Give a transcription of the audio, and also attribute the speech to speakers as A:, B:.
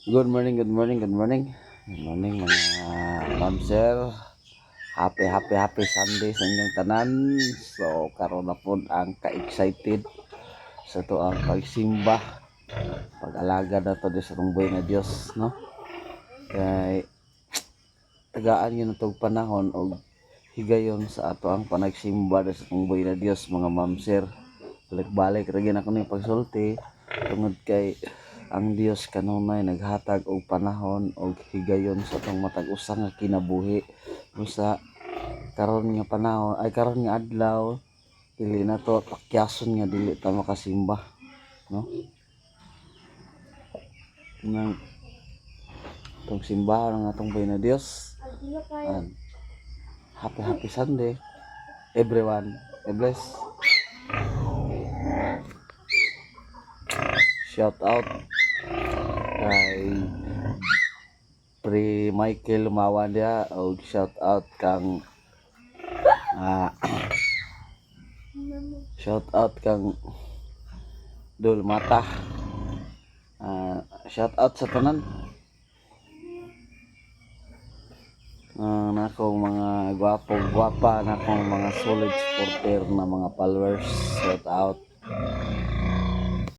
A: Good morning, good morning, good morning. Good morning, mga ma'am, sir. Happy, happy, happy Sunday sa inyong tanan. So, karon na po ang ka-excited sa to ang pagsimba. Pag-alaga na to sa atong buhay na Dios, no? Kay tagaan yun itong panahon og higayon sa ato ang panagsimba sa atong buhay na Dios, mga ma'am, sir. Balik-balik ra gyud ako ning pagsulti tungod kay ang Dios kanunay naghatag og panahon og higayon sa atong matag usa nga kinabuhi. Busa karon nga panahon ay karon nga adlaw, dili na to pakyason nga dili ta makasimba, no? Nang itong simbahan ng atong buhay na Dios. And happy, happy Sunday, everyone. God bless. Shout out kay Pre Michael Lumawan dia og shout out kang shout out kang Dul Mata. Shout out sa tanan nakong mga gwapo gwapa, nakong mga solid supporter na mga followers. Shout out.